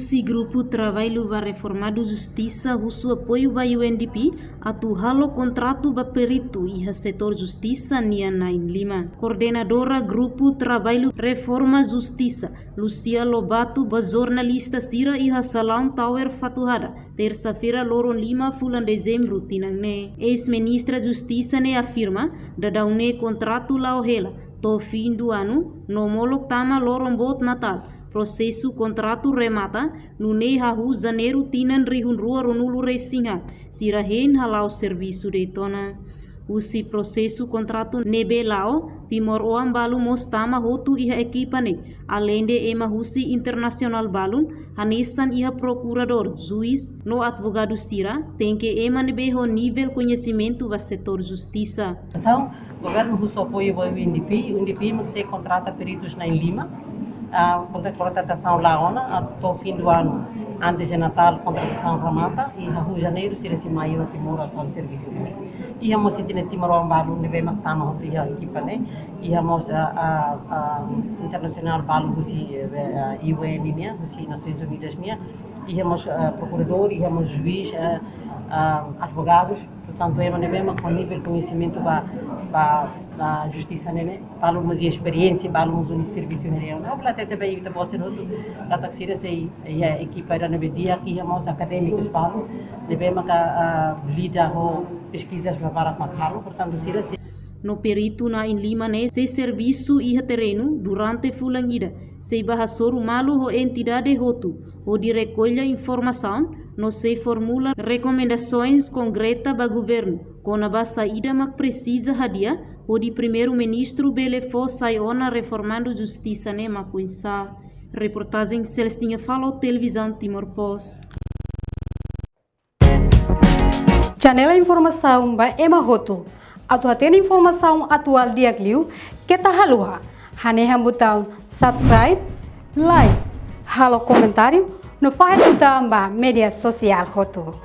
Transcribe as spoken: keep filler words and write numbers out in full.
Si grupu traballu ba reformadu justisa husu apoiu ba U N D P atu halo kontratu ba peritu iha setór justisa nian na'in-lima. Koordenadora grupu traballu reforma justisa, Lucia Lobato, ba jornalista sira iha Salaun Tower Fatuhada, tersa-feira loron lima fulan Dezembru tinan ne'e. Eis-ministra Justisa ne'e afirma, daudaun ne'e kontratu la'o hela to'o fim do ano, no molok tama loron boot Natál. Prosesu kontratu remata, nune'e hahú Janeiru tinan rihun rua ruanulu-resin-haat, sira hein hala'o servisu de'it ona. Husi prosesu kontratu ne'ebé la'o, timoroan balu mós tama hotu iha ekipa ne'e, aleinde ema husi internasionál balun, hanesan iha prokuradór, juís, no advogadu sira, tenke ema ne'ebé ho nivel koñesimentu ba setór justisa. Entaun, governu husu apoiu ba U N D P, U N D P mak sei kontrata peritus na'in-lima, ah, kontra-, kontratasaun la'o ona, ah, to'o fim do ano, antes de Natál, kontratasaun remata, i hahú Janeiru, sira sei mai iha Timor atu servisu. Iha mós sira-nia timoroan balu ne'ebé mak tama hotu iha ekipa ne'e, iha mós, ah, ah, ah, internasionál balu husi, eh, ah, U N nian, husi Nasoins Unidas nian, iha mós, ah, prokuradór, iha mós juís, ah, ah, advogadus, portantu, ema ne'ebé mak ho nivel koñesimentu ba, ba, ba justisa ne'e, balu mós iha esperiénsia, balu mós iha servisu ne'e. Ha'u hakarak hatete ba ita-boot sira hotu, katak sira sei iha ekipa ida ne'ebé di'ak, iha mós akadémikus balu, ne'ebé maka, ah, lida ho peskizas barak mak halo, portantu, sira sei. No peritu na'in-lima ne'e sei servisu iha terrenu durante fulan ida, sei bá hasoru malu ho entidade hotu, hodi rekolla informasaun, no sei formula rekomendasoens konkreta ba governu, kona-ba saida mak presiza hadi'a, hodi Primeiru-Ministru bele fó sai ona reformadu justisa ne'e mak oinsá. Reportajen Celestina Falo, Televizaun Timor Post. Janela informasaun ba ema hotu. Atu hatene informasaun atuál di'ak liu, keta haluha hanehan butaun subscribe, like, halo komentáriu, no fahe tutan ba média sosiál hotu.